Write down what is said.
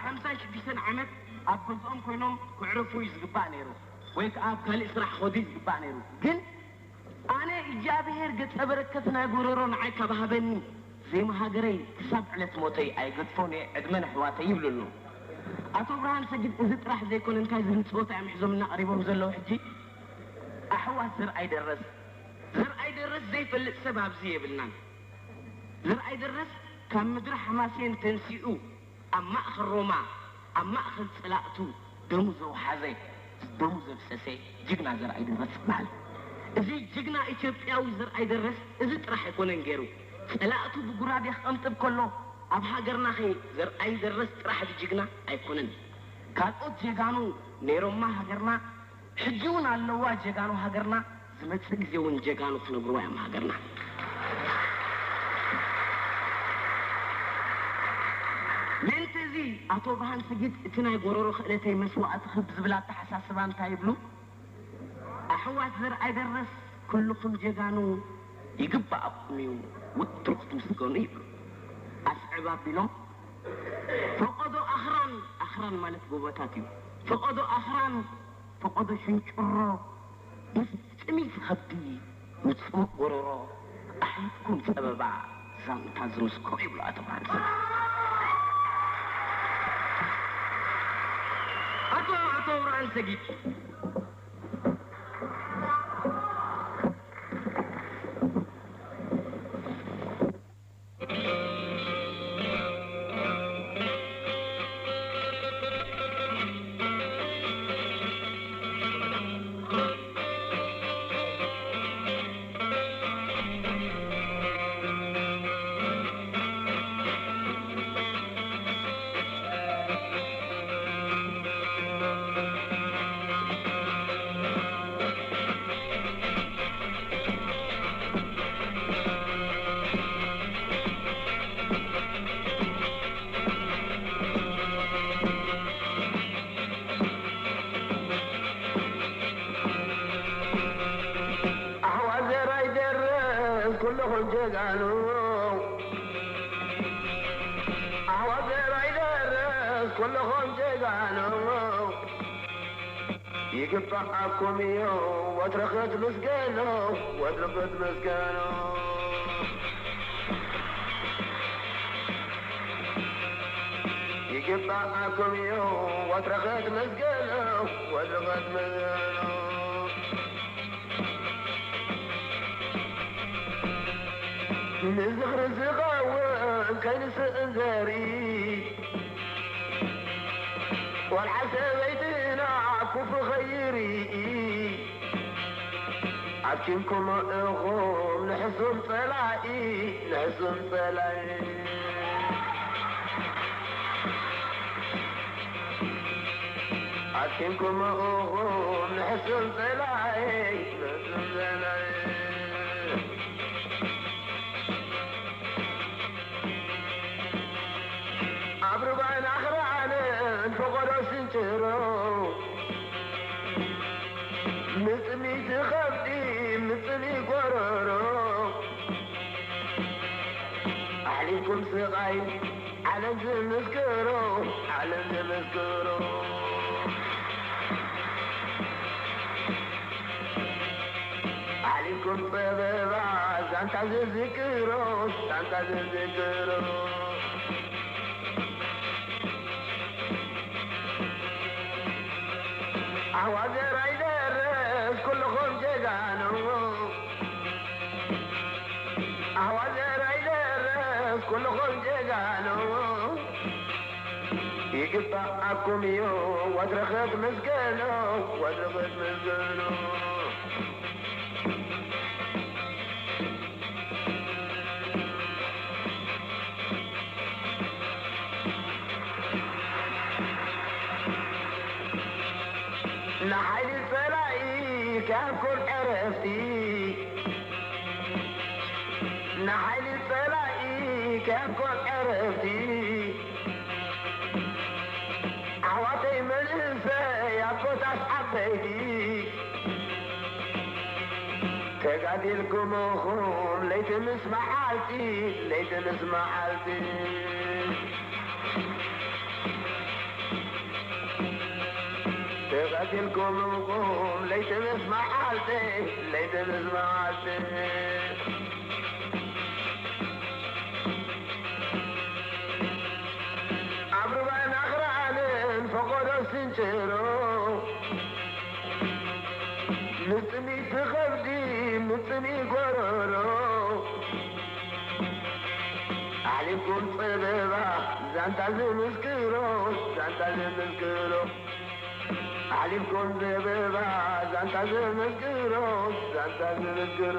ሓምሳን ሽዱሽተን ዓመት ኣብ ገዝኦም ኮይኖም ክዕረፉ እዩ ዝግባእ ነይሩ፣ ወይ ከዓ ኣብ ካልእ ስራሕ ክኸዱ እዩ ዝግባእ ነይሩ። ግን ኣነ እግዚኣብሔር ገጸ በረከት ናይ ጎረሮ ንዓይ ካብ ሃበኒ፣ ዜማ ሃገረይ ክሳብ ዕለት ሞተይ ኣይገድፎን እየ፣ ዕድመ ንኣሕዋተይ ይብሉ ኣለዉ። ኣቶ ብርሃን ሰጊድ፣ እዚ ጥራሕ ዘይኮነ እንታይ ዝብል ጸወታ እዮም ሒዞምልና ቀሪቦም ዘለዉ ሕጂ? ኣሕዋት ዘርኣይ ደረስ፣ ዘርኣይ ደረስ ዘይፈልጥ ሰብ ኣብዚ የብልናን። ዘርኣይ ደረስ ካብ ምድሪ ሓማሴን ተንሲኡ ኣብ ማእከል ሮማ፣ ኣብ ማእከል ጸላእቱ ደሙ ዘውሓዘ፣ ደሙ ዘፍሰሰ ጅግና ዘርኣይ ደረስ ይበሃል። እዚ ጅግና ኢትዮጵያዊ ዘርኣይ ደረስ እዚ ጥራሕ ኣይኮነን ገይሩ። ጸላእቱ ብጉራዴ ክቐንጥብ ከሎ ኣብ ሃገርናኸ ዘርኣይ ደረስ ጥራሕ እዚ ጅግና ኣይኮነን። ካልኦት ጀጋኑ ነይሮማ ሃገርና፣ ሕጂ እውን ኣለዋ ጀጋኑ ሃገርና፣ ዝመጽእ ግዜ እውን ጀጋኑ ክነግርዋ እዮም ሃገርና። ምእንቲ እዚ ኣቶ ብርሃን ሰጊድ እቲ ናይ ጎረሮ ክእለተይ መስዋእቲ ክህብ ዝብል ኣተሓሳስባ እንታይ ይብሉ? ኣሕዋት ዘርኣይ ደረስ ኩልኹም ጀጋኑ ይግባኣኩም እዩ ወትሩ ክትምስገኑ ይብሉ። ኣስዕብ ኣቢሎም ፈቐዶ ኣኽራን፣ ኣኽራን ማለት ጎቦታት እዩ። ፈቐዶ ኣኽራን፣ ፈቐዶ ሽንጭሮ ምስ ጥሚት ከብዲ፣ ምስ ጽሙእ ጎረሮ ኣሕሊፍኩም ጸበባ ዛንታ ዝምስክሮ ይብሉ ኣቶ ብርሃን ሰጊድ። ኣቶ ኣቶ ብርሃን ሰጊድ ኣሕዋት ዘርኣይ ደረስ ኩልኹም ጀጋኑ፣ ኣሕዋት ዘርኣይ ደረስ ኩልኹም ጀጋኑ፣ ይግባኣኩም እዩ ወትሩ ክትምስገኑ፣ ወትሩ ክትምስገኑ። ይግባኣኩም እዩ ወትሩ ክትምስገኑ፣ ወትሩ ክትምስገኑ። ንዝኽሪ ዝኸውን ከይንስእን ዘርኢ፣ ቆልዓ ሰበይትና ክፉ ኸይርኢ፣ ኣኪምኩሞ ኢኹም ንሕሱም ጸላኢ፣ ንሕሱም ጸላኢ። ኣኪምኩሞ ኢኹም ንሕሱም ጸላኢ፣ ንሕሱም ጸላኢ። ኣብ ሩባን ኣኽራንን ፈቐዶ ስንጭሮ፣ ምጥሚት ከብዲ ምጽሊ ጎረሮ፣ ኣሕሊፍኩም ስቓይ ዓለም ዝምስክሮ፣ ዓለም ዝምስክሮ። ኣሕሊፍኩም ጸበባ ዛንታ ዝዝክሮ፣ ዛንታ ዝዝክሮ። ኣሕዋት ዘርኣይ ደረስ ኩልኹም ጀጋኑ፣ ኣሕዋት ዘርኣይ ደረስ ኩልኹም ጀጋኑ፣ ይግባኣኩም እዩ ወትሩ ክትምስገኑ፣ ወትሩ ክትምስገኑ። ንሓይሊ ጸላኢ ከሃብኩም ዕረፍቲ፣ ንሓይሊ ጸላኢ ከሃብኩም ዕረፍቲ፣ ኣሕዋተይ መንእሰይ ኣቦታት ዓበይቲ፣ ተጋዲልኩም ኢኹም ለይቲ ምስ መዓልቲ፣ ለይቲ ምስ መዓልቲ። ኢልኩም ቁም ለይቲ ምስ መዓልቲ፣ ለይቲ ምስ መዓልቲ። ኣብ ሩባን ኣኽራንን ፈቖዶ ስንጭሮ፣ ምጽሚት ከብዲ፣ ምጽሚ ጎረሮ፣ ኣሕሊፍኩም ጸበባ ዛንታ ዝምስክሮ፣ ዛንታ ዝምስክሮ። ኣሕሊፍኩም ዘበባ ዛንታ ዘመስግኖ፣ ዛንታ ዘመስግኖ።